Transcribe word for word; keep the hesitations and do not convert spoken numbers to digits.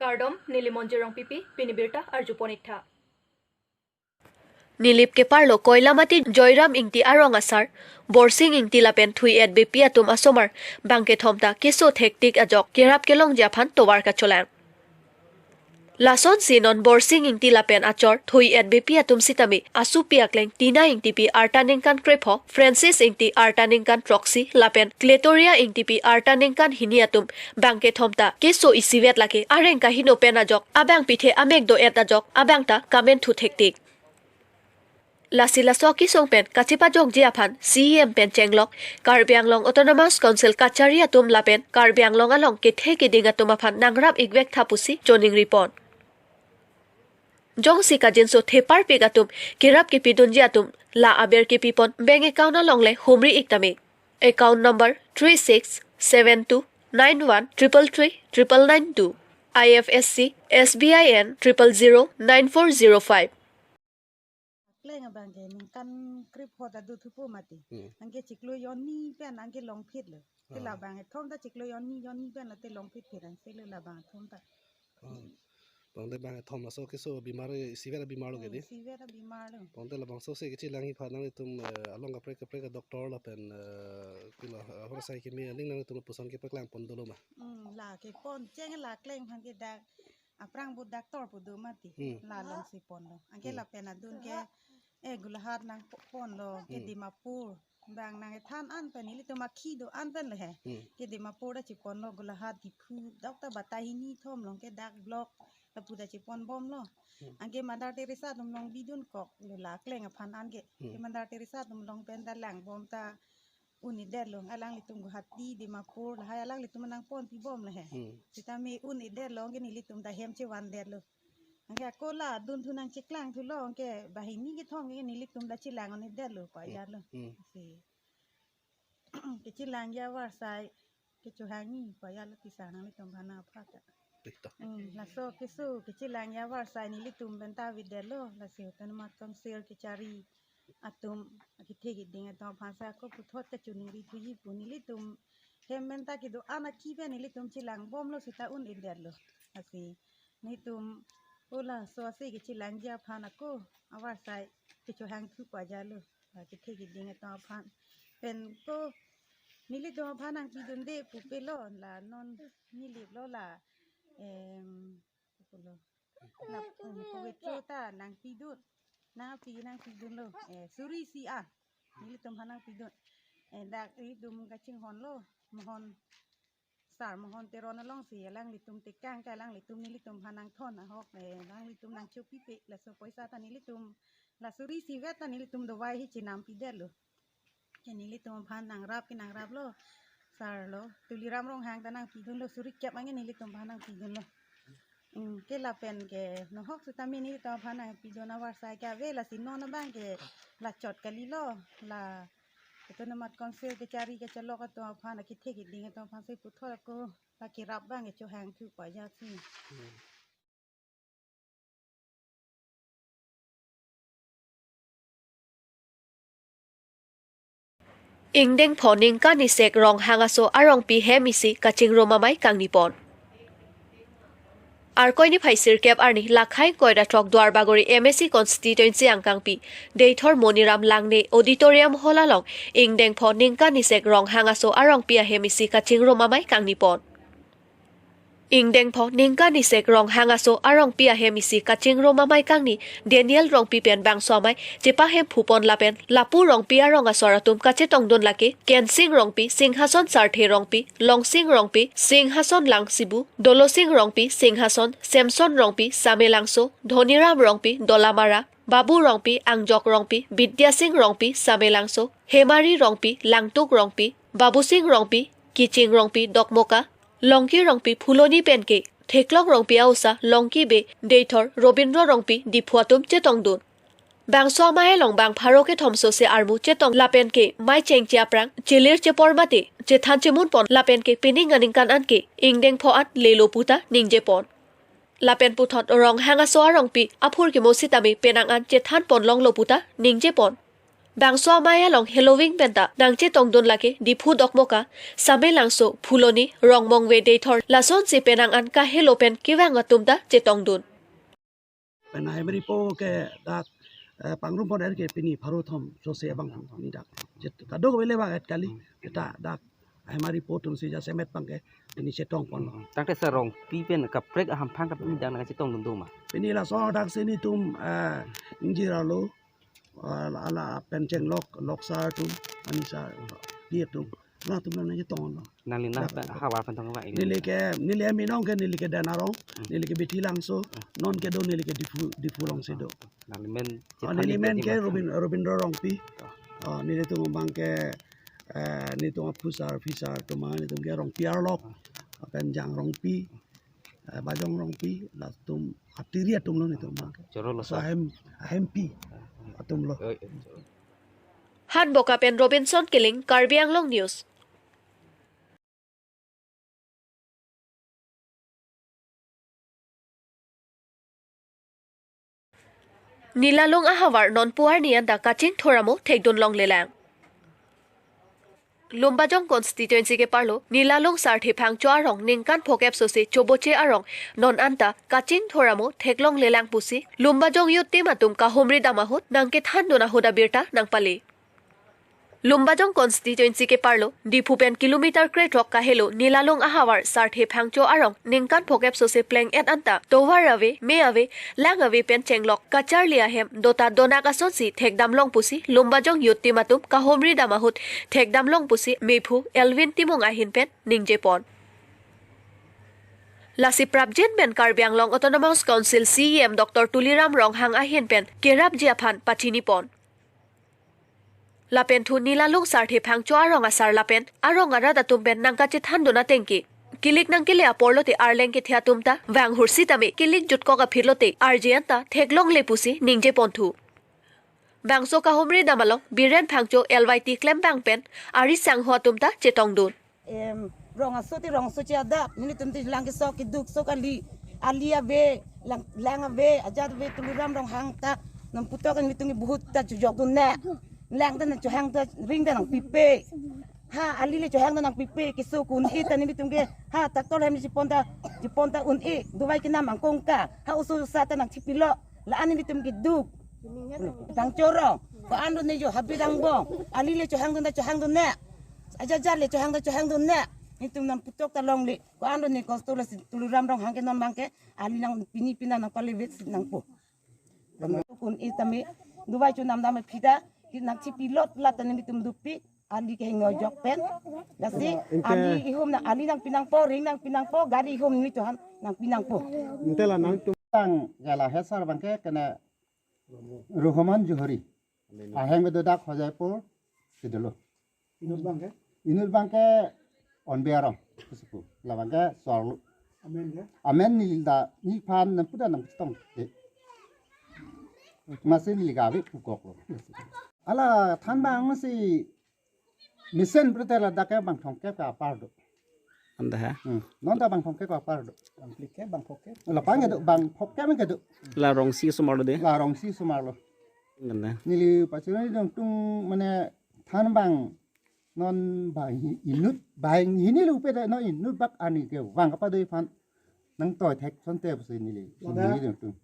Kardom, neli Monjir Rongpipi, pini birta arjupon iktha. Nilip keparlo Koilamati Joyram Ingti arong asar, Borsing Ingti lapen thui-et bepi atum asomar, bangkethom ta keso thektik ajok kerap kelongji aphan tovar kacholang. Lasonsi non Borsing Ingti lapen achor thui-et bepi atum sitame asupi akleng Tina Ingtipi arta ningkan krepho, Francis Ingti arta ningkan throksi lapen Kletoria Ingtipi arta ningkan hini atum bangkethom ta keso isivet lake areng kaheno pen ajok abang pithe amek do-et ajok abang ta kamenthu thektik. Lasi laso akesung pen kachepajokji aphan C E M pen chenglok Karbi Anglong Autonomous Council kachari atum lapen Karbi Anglong along kethe keding atum aphan nangrap ikvek tha pusi choningripon. Jongsi kajinso theparpik atum kerap kepidunji atum la aber kepipon bank account along le humri iktame. Account number three six seven two nine one triple three triple nine two, I F S C S B I N triple zero nine four zero five. Kleng abang ke ningkan krepho ta dothupo mati. Hmm. Anke chiklo jonni pen anke longphit lo. Ke, ah, labang kethom ta chiklo jonni jonni pen late longphit phit ansi lo labang kethom ta. Hmm. Bangde bangkethom laso keso bimar isivet abimar lo ke, hmm, di? Isivet abimar lo. Bangde labangso si kechelangji aphan nanglitum, eh, along kaprek kaprek a-doctor lapen, eh, kilo, eh, horsai keme aling nanglitum puson kepaklang pon dolo ma? Hmm, la kepon cheng la kleng aphan ke dak aphrang bu doctor pu do mati. Hmm. La alongsi ponlo. Anke, hmm, lapen adun ke, eh, Golaghat nangpo-, ponlo ke, hmm, Dimapur. Bang nangkethan an pen nelitum akhi do-an pen le he. Hmm. Ke Dimapur ta cheponlo, Golaghat, Diphu, dak ta batai hini thom along ke dak block lapu ta cheponbomlo. Hmm. Anke Mother Teresa atum along bidun kok lo la kleng aphan anke. Hmm. Ke Mother Teresa atum along pen ta langbom ta un-edetlo, alanglitum Guwahati, Dimapur, lahai alanglitum nangponpibom le he. Hmm. Sitame un-edetlo anke nelitum ta hem chevandetlo. Anke ako la adunthu nangcheklangthulo, anke banghini kethom ke nelitum ta chelang un-edetlo, pu, hmm, ajatlo. Hmm. Si. Kechelangji avarsai kechohangji, pu ajatlo, pisa nanglitum aphan nangphak ta. Pita. Hmm, laso keso kechelangji avarsai nelitum pen ta avedetlo, lasi Autonomous Council kachari atum, akethe keding atum aphan sa ako puthot kachoningrithuji pu, nelitum hem pen ta kedo-an akhi pen nelitum chelangbomlo seta un-edetlo. Lasi nelitum o laso asi kechelangji aphan ako avarsai kechohangthu, pu ajatlo, la kethe keding atum aphan. Pen ko nelitum aphan nangpidunde pupelo, la non nilip lo la, em, pulo. La, um, pavitro ta nangpidun. Nangpi, nangpidunlo. Eh, suri isi an. Nelitum aphan nangpidun. Eh, dak nelitum kachinghonlo. Mohon, Sar Mohon Teron alongsi alanglitum tekang ke alanglitum nelitum aphan nangthon ahok. Eh, alanglitum nangchopipe. Laso poisa ta nelitum, la suri isivet ta nelitum dovai hi chenam pidetlo. Ke nelitum aphan nangrap ke nangraplo. Sar lo, Tuliram Ronghang ta nangpidunlo, suri kep anke nelitum aphan nangpidunlo. Hmm, ke lapen ke nohok sitame nelitum aphan nangpidun avarsai ke ave, lasi non abang ke la chot kalilo, la Autonomous Council kachari kachalok atum aphan, akethe keding atum aphan si puthot ako la kerap abang kechohangthu, pu ajatsi. Hmm. Ingdeng pho ningkan isek Ronghang aso arongpi hem isi kachingrum amei kangnipon. Arkoi niphai sirkep arni Lakhai Koira throk Duarbagori M A C constituency angkangpi Deithor Moniram Langne Auditorium Hall along ingdeng pho ningkan isek Ronghang aso arongpi ahem isi kachingrum amei kangnipon. Ingdeng pho ningkan isek Ronghang aso arongpi ahem isi kachingrum amei kangni Daniel Rongpi pen bangso amei chepahemphupon lapen lapu Rongpi arong asor atum kachetongdun lake Kensing Rongpi, Singhason Sarthe Rongpi, Longsing Rongpi, Singhason Langsibu, Dolosing Rongpi, Singhason, Samson Rongpi, Samelangso, Dhoniram Rongpi, Dolamara, Babu Rongpi, Angjok Rongpi, Bidya Sing Rongpi, Samelangso, Hemari Rongpi, Langtuk Rongpi, Babu Sing Rongpi, Kiching Rongpi, Dokmoka, Longki Rongpi, Phuloni penke Theklong Rongpi aosa, Longki Bey, Deithor Robindro Rongpi, Diphu atum chetongdun. Bangso amei along bang pharo kethom sose armu chetong lapen ke mei chengche aphrang chelir chepor mate chethan chemunpon lapen ke pining aningkan anke ingdeng pho an lelo puta ningjepon. Lapen puthot Ronghang aso arongpi aphurkimo sitame penang an chethanpon longlo puta ningjepon. Bangso amei along heloving penta nangchetongdun lake Diphu Dokmoka, Samelangso, Phuloni, Rongmongve, Deithor lasonsi penang an kahelo pen kevang atum ta chetongdun. Pen ahemari po ke dak, eh, pangrum pon er ke pini pharo thom sose abang ni dak. Jet kadokave le bang et kali, kita dak ahemari po atum si jasemet abang ke pini chetong ponlo. Tangte sir, Rongpi pen kaprek ahamphang kaprek midang nangchetongdun do ma? Pini laso dak si netum, eh, ingjir arlo, eh, ala pen chenglok, loksar atum, anisa, pi atum, latum nangchetonglo. Nangli na dak havar pen tong ma ini? Neli ke, neli hem Inong ke, neli ke Den Arong, Hmm. neli ke Bithi Langso, Hmm. non kedo neli ke Diphu, Diphu alongsi do. Nangli men Oh, chethan neli men ke Rubin, Robindro Rongpi. Oh. Oh, nelitum abang ke, eh, netum aphusar, phisar atum abang netum ke Rongpi arlok. Lapen Jang Rongpi, eh, Bajong Rongpi, latum atiri atumlo netum abang ke. Choro lo So sir. ahem, ahempi atumlo. Oi, oi, choro. Hanboka pen Robinson Killing, Karbi Anglong News. Nilalung ahavar non puar niyan ta kachingthur amo thekdun longlelang. Lumbajong constituency keparlo Nilalung Sarthe Phangcho arong ningkan phokep sose choboche arong non anta kachingthur amo theklonglelang pusi Lumbajong youth team atum kahumri dam ahut nangkethandun ahut abirta nangpale. Lumbajong constituency keparlo Diphu pen kilometer krethrok kahelo Nilalung ahavar Sarthe Phangcho arong ningkan phokep sose pleng-et anta tovar ave, me ave, lang ave pen chenglok kacharli ahem dota donak asonsi thekdam long pusi Lumbajong youth team atum kahumri dam ahut thekdam long pusi mephu Elvin Timung ahin pen ningje pon. Lasi prapjin pen Karbi Anglong Autonomous Council C E M Doctor Tuliram Ronghang ahin pen kerapji aphan pachini pon. Lapen thu Nilalung Sarthe Phangcho arong asar lapen arong arat atum pen nangkachethandun ateng ke kilik nangkele apor lote arleng kethe atum ta vanghur sitame kilik jutkok aphi lote arje anta theklongle pusi ningje pon thu. Bangso kahumri dam along Biren Phangcho L Y T klembang pen ari sangho atum ta chetongdun. Em, rong aso ti rong aso che adap, nelitum ti lang kesok keduk sok ali, ali ave, lang, lang ave, ajat ave, Tuliram Ronghang ta, non putok nelitum ke bahut ta chojokdun ne. Lang ta nangchohang ta ring ta nangpipe. Ha, ali le chohang ta nangpipe, keso kun-e ta nelitum ke, ha, tractor hem chepon ta, chepon ta un-e, dovai kenam angkong ka, ha oso osa ta nangchipilo, la-an nelitum keduk. Phangcho arong, ko-an do ne jo habit angbong, ali le chohangdun ta chohangdun ne. Ajat ajat le chohang ta chohangdun ne. Netum nangputok ta longle. Ko-an do ne kosto lasi Tuliram Ronghang ke non abang ke. Ali nang pini pina nangpalevet si nangpo. Kun-e tame. Dovai chonam dam aphi ta. Ki nangchipilot la ta netum dukpik. Ali kehingno jok pen. Lasi Inte- ali ihum na ali nangpi nangpo, ring nangpi nangpo, gari ihum ni chohang nangpi nangpo. Inte la nangtum tang jala hesar abang ke kena Rohoman Johori. Aheng kedo dak Hojaipur kedolo. Inut abang ke? Inut abang ke Onbe arong, kusuku. La abang ke Sorlu. Amen ke? Amen neli ta, neliphan nangpuda nangchetong. Eh. Masi neli gave pukoklo. Ala thanbang si mesen prete ladak ke bang thomkep ke apar do. Anta ha? Hmm. Non ta bang thomkep ke apar do. Bang phlikep, bang phokep. La abang kedo, bang phokep kedo. La rong isi osomar lo de. La rong isi osomar lo. Anta. Neli pachunai dong tung mane thanbang non bang hi-, inut bang hini lo pe non inut bak ani kevang apa do iphan nangtoi thek sonte pusi neli. Lada. Neli dong tung.